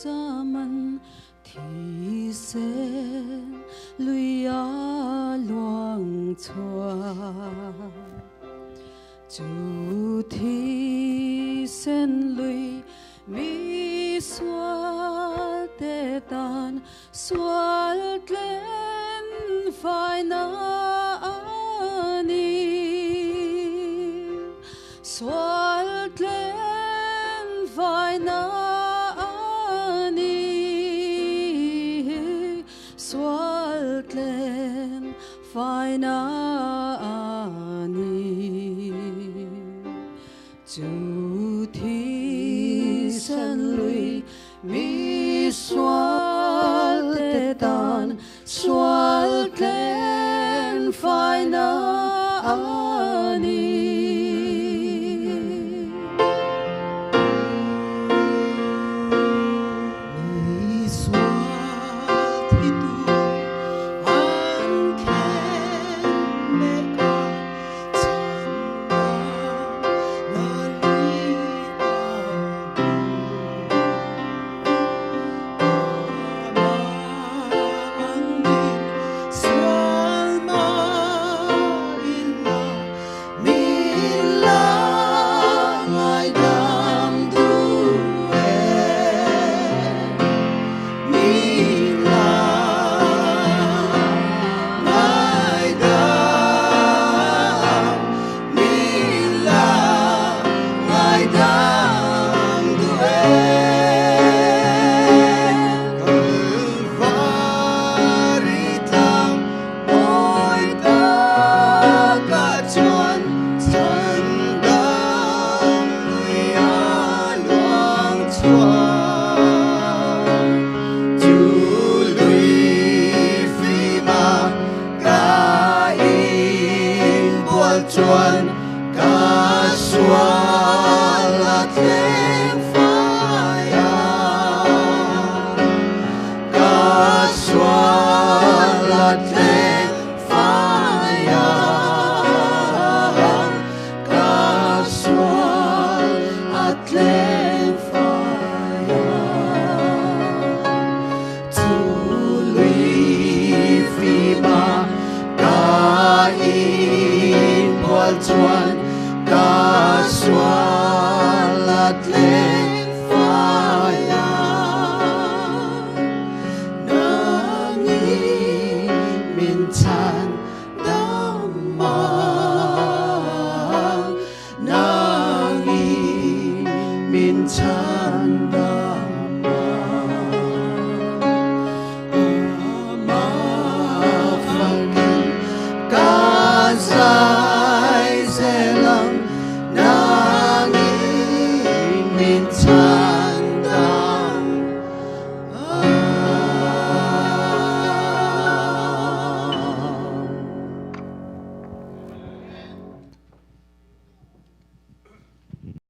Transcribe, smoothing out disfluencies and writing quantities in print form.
Zaman thisen lui a luang chhuak. Chu thisen lui mi sual te tan sual tlen fai na a ni. Sual tlen fai na a ni. Sual tlen fai na a ni. Chu thisen lui mi sual te tan sual tlen fai na a ni. Mi sual thi tu an khen me a chan na lui a Sual ma illa mi la ngai dam du e mi la ngai dam mi la ngai dam du e Kalvari tlang mawi taka chuan chhan dam lui a luang chhuak.